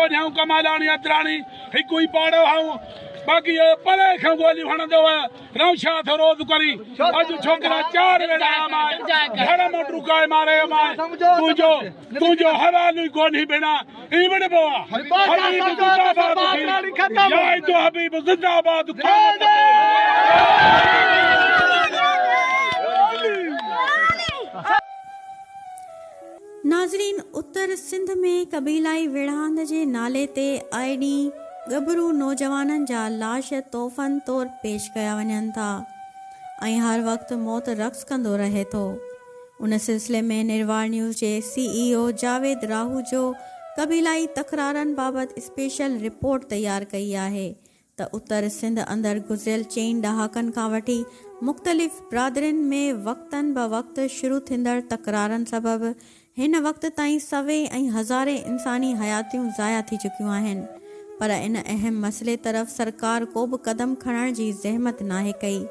ڪونهي آئون ڪمالاڻي ادراڻي هڪ ئي پاڙو آئون باقي اهو پري کان گوليون هڻندو هو رئون ڇا ٿو روز ڪرين اڄ ڇوڪرا چار ويڙهايا مانء گهر مان ڊڪائي ماريو مانء تنهنجو تنهنجو حوالو ئي ڪونهي ڀيڻا ائين وڙهبو آ حبيب زنده باد ٿي يا ادو حبيب زنده باد قوم ناظرين اتر سنڌ ۾ قبيلائي ويڙهاند جي نالي تي آئي ڏينهن ڳڀرو نوجوانن جا لاش تحفن طور پيش ڪيا وڃن ٿا ۽ هر وقت موت رقص ڪندو رهي ٿو ان سلسلي ۾ نروار نيوز جي سي اي او جاويد راهوجو قبيلائي تڪرارن بابت اسپيشل رپورٽ تيار ڪئي آهي ته اتر سنڌ اندر گذريل چئن ڏهاڪن کان وٺي مختلف برادرين ۾ وقتن بوقت شروع ٿيندڙ تڪرارن سبب هن وقت تائين سوين ۽ هزارين انساني حياتيون ضايع ٿي چڪيون آهن پر ان اهم مسئلي طرف سرڪار ڪو به قدم کڻڻ جي زحمت ناهي ڪئي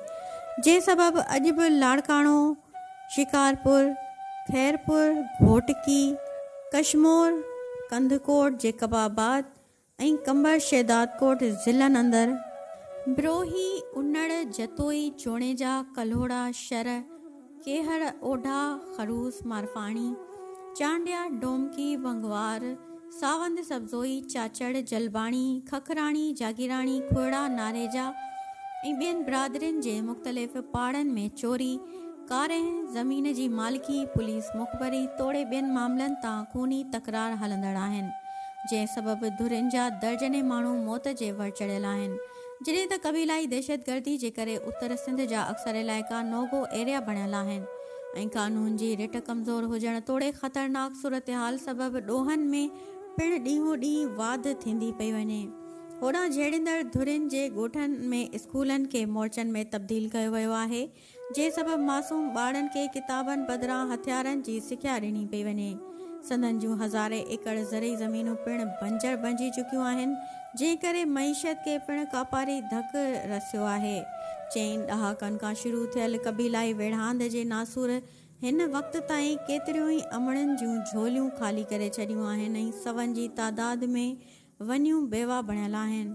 جنهن سبب اڄ به لاڙڪاڻو، شڪارپور، خيرپور، گهوٽڪي، ڪشمور، ڪنڌڪوٽ، جيڪب آباد، ۽ قمبر شهدادڪوٽ ضلعن اندر بروهي، انڙ، جتوئي، جوڻيجا، ڪلهوڙا، شر، ڪيهر، اوڍا، خروس، مارفاڻي، چانڊيا، ڊومڪي، ونگوار، ساوند، سبزوئي، چاچڙ، جلباڻي، ککراڻي، جاگيراڻي، کوئڙا، ناريجا ۽ ٻين برادرين جي مختلف پاڙن ۾ چوري، ڪارنهن، زمين جي مالڪي، پوليس مخبري توڙي ٻين معاملن تان خوني تڪرار هلندڙ آهن. جنهن سبب ڌرين جا درجنين ماڻهو موت جي ور چڙهيل آهن، جڏهن ته قبيلائي دهشتگردي جي ڪري اتر سنڌ جا اڪثر علائقا نو گو ايريا بڻيل آهن ۽ قانون جي رٽ ڪمزور هجڻ توڙي خطرناڪ صورتحال سبب ڏوهن ۾ پڻ ڏينهون ڏينهن واڌ ٿيندي پئي وڃي. هوڏانهن جهيڙيندڙ ڌرين جي ڳوٺن ۾ اسڪولن کي مورچن ۾ تبديل ڪيو ويو آهي، جنهن سبب معصوم ٻارڙن کي ڪتابن بدران هٿيارن جي سکيا ڏني پئي وڃي. سندن جون هزارين ايڪڙ زرعي زمينون پڻ بنجر بنجي چڪيون آهن، جنهن ڪري معيشت کي پڻ ڪاپاري ڌڪ رسيو آهي. چئن ڏهاڪن کان شروع ٿيل قبيلائي ويڙهاند جي ناسور هن وقت تائين ڪيتريون ئي امڙين جون جهوليون خالي ڪري ڇڏيون آهن ۽ سون جي تعداد ۾ ونيون بيواهه بڻيل آهن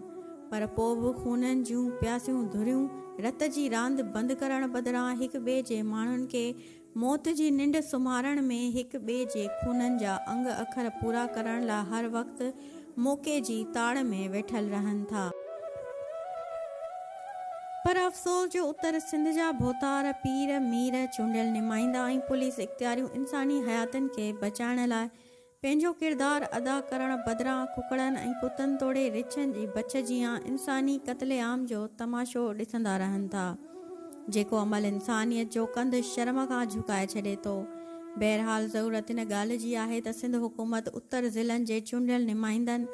پر پوء به خونن جون پياسيون ڌريون رت جي راند بند ڪرڻ بدران هڪ ٻئي جي ماڻهن کي موت جي ننڊ سمهارڻ ۾ هڪ ٻئي جي خونن جا انگ اکر پورا ڪرڻ لاء هر وقت موقعي جي تاڙ ۾ ويٺل رهن ٿا. پر افسوس جو اتر سنڌ جا ڀوتار، پير، مير، چونڊيل نمائندا ۽ پوليس اختياريون انساني حياتين کي بچائڻ لاء پنهنجو ڪردار ادا ڪرڻ بدران ڪڪڙن ۽ ڪتن توڙي رڇن جي بڇ جيان انساني قتل عام جو تماشو ڏسندا رهن ٿا، جيڪو عمل انسانيت جو ڪنڌ شرم کان جهڪائي ڇڏي ٿو. بهرحال ضرورت ان ڳالهه جي آهي ته سنڌ حڪومت اتر ضلعن جي چونڊيل نمائندن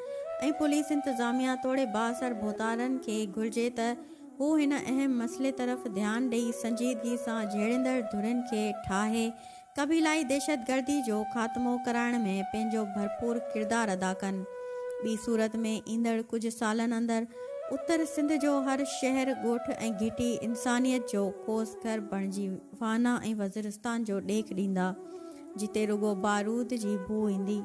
۽ پوليس انتظاميا توڙي بااثر ڀوتارن کي گهرجي ته هو هن اهم مسئلي طرف ڌيان ڏئي سنجيدگي سان جهيڙيندڙ ڌرين کي ٺاهي قبيلائي دهشتگردي جو خاتمو ڪرائڻ ۾ پنهنجو ڀرپور ڪردار ادا ڪن، ٻي صورت ۾ ايندڙ ڪجهه سالن اندر اتر سنڌ جو هر شهر، ڳوٺ ۽ گهٽي انسانيت جو ڪوس گهر بڻجي وانا ۽ وزيرستان جو ڏيک ڏيندا، جتي رڳو بارود جي بوء ايندي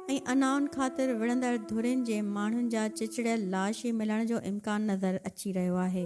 ۽ انائن خاطر وڙهندڙ ڌرين جي ماڻهن جا چچڙيل لاش ئي ملڻ جو امڪان نظر اچي رهيو آهي.